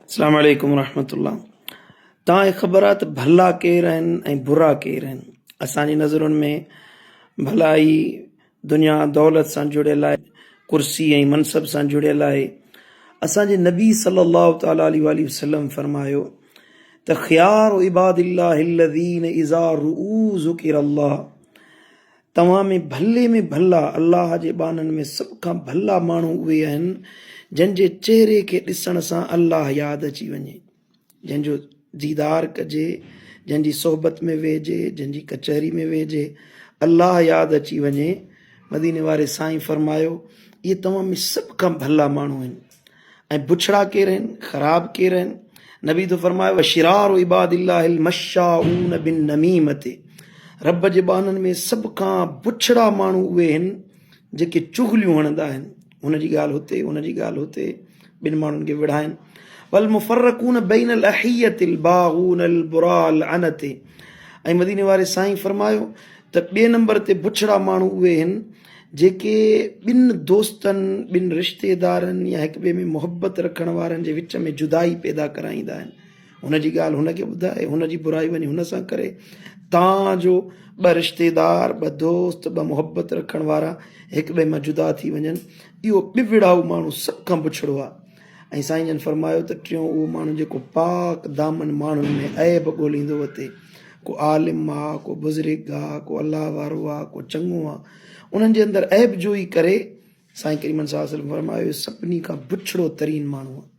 السلام عليڪم ورحمة الله توهان کي خبر آهي ته ڀلا ڪير آهن ۽ برا ڪير آهن اسان جي نظرن ۾ ڀلائي دنيا دولت سان جڙيل آهي ڪرسي ۽ منصب سان جڙيل آهي اسان جي نبي صلي الله تعالي عليه وآله وسلم فرمايو ته خيار عباد الله الذين اذا رؤوا ذڪر الله توهان ۾ ڀلي ۾ ڀلا، الله جي ٻانهن ۾ سڀ کان ڀلا ماڻهو اهي آهن، جن جي چهري کي ڏسڻ سان الله ياد اچي وڃي، جن جو ديدار ڪجي، جن جي صحبت ۾ ويهجي، جن جي ڪچهري ۾ ويهجي، الله ياد اچي وڃي. مديني واري سائين فرمايو، اهي توهان ۾ سڀ کان ڀلا ماڻهو آهن. ۽ بڇڙا ڪير آهن، خراب ڪير آهن؟ نبي ٿو فرمائي وشرار عباد الله المشاؤون بالنميمة رب جي ٻانهن ۾ سڀ کان بڇڙا ماڻهو اهي آهن جيڪي چغليون هڻندا آهن هن جي ڳالهه هتي هن جي ڳالهه هتي ٻن ماڻهن کي وڙهائن والمفرقون بين الاحية الباغون البراء العنت ۽ مديني واري سائين فرمايو ته ٻئي نمبر تي بڇڙا ماڻهو اهي آهن جيڪي ٻن دوستن، ٻن رشتيدارن يا هڪ ٻئي ۾ محبت رکڻ وارن جي وچ ۾ جدائي پيدا ڪرائيندا آهن. هن جي ڳالهه هن کي ٻڌائي، هن جي برائي وڃي هن سان ڪري، تان جو ٻه رشتيدار، ٻه دوست، ٻه محبت رکڻ وارا هڪ ٻئي مان جدا ٿي وڃن. اهو ٻه وڙهائو ماڻهو سڀ کان بڇڙو آهي. ۽ سائين جن فرمايو ته ٽيون اهو ماڻهو جيڪو پاڪ دامن ماڻهن ۾ عيب ڳوليندو وتي، ڪو عالم آ، ڪو بزرگ آ، ڪو الله وارو آ، ڪو چڱو آ، انهن جي اندر عيب جوئي ڪري، سائين ڪريمن صلي الله عليه وسلم فرمايو اهو سڀني کان بڇڙو ترين ماڻهو آ.